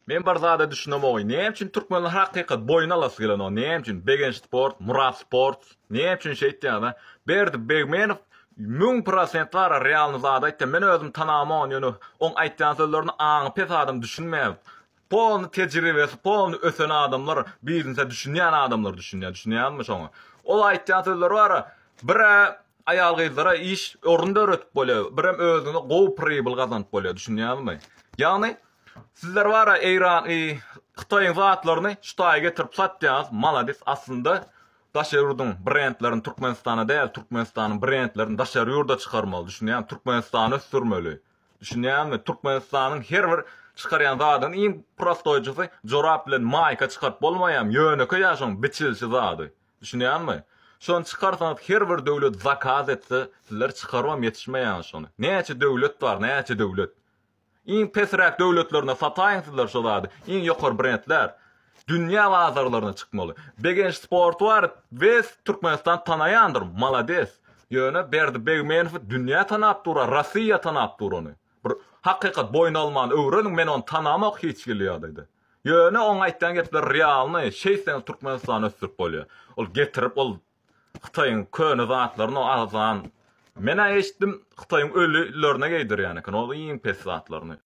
Men bir zada düşünemogy näme üçin türkmenler hakykat boýun alasy gelenok näme üçin Begenç sport Murat sport näme üçin şeýtýäňiz Berdi Begmenow 1000% bara realny zady aýtýar men özüm tanamok ýöne oň aýtýan sözlerine aňy pes adam düşünmeýär polny tejribesi polny ösen adamlar biznese düşünýän adamlar düşünýär düşünýäňizmi şoňa ol aýtýan sözleri bara bir-ä aýal-gyzlara iş orun döretip bolýar birem özüňe gowy pribyl gazanyp bolýar düşünýäňizmi ýagny Sizler bara Eýran i Hytaýyň zatlaryny şu taýa getirip satýaňyz maladis aslynda daşary ýurduň brendlerini Türkmenistana däl Türkmenistanyň brendlerini daşary ýurda çykarmaly düşünýäňmi Türkmenistany ösdürmeli düşünýäňmi Türkmenistanyň her bir çykarýan zadyny iň prostoýjysy jorap bilen maýka çykaryp bolmaýam ýönekeý ýa şoň biçilişi zady düşünýäňmi şony çykarsaňyz her bir döwlet zakaz etse sizler çykarybam ýetişmeýäňiz şony näçe döwlet bar näçe döwlet Iň pesräk döwletlerine sataýyň sizler şo zady. Iň ýokary brendler dünýä bazarlaryna çykmaly. Begenç sporty bar wes Türkmenistan tanaýandyr malades. Ýöne Berdi Begmenowy dünýä tanap dur Rossiýa tanap dur ony. Bir hakykat boýun almany öwreniň men ony tanamok hiç hili ýagdaýda. Ýöne oň aýtýan gepleri realnyý şeýtseňiz Türkmenistany ösdürip bolýar. Ol getirip ol Hytaýyň köne zatlaryny o arzan. Men-ä eşitdim Hytaýyň ölülerine geýdirýän eken ol iň pes zatlaryny.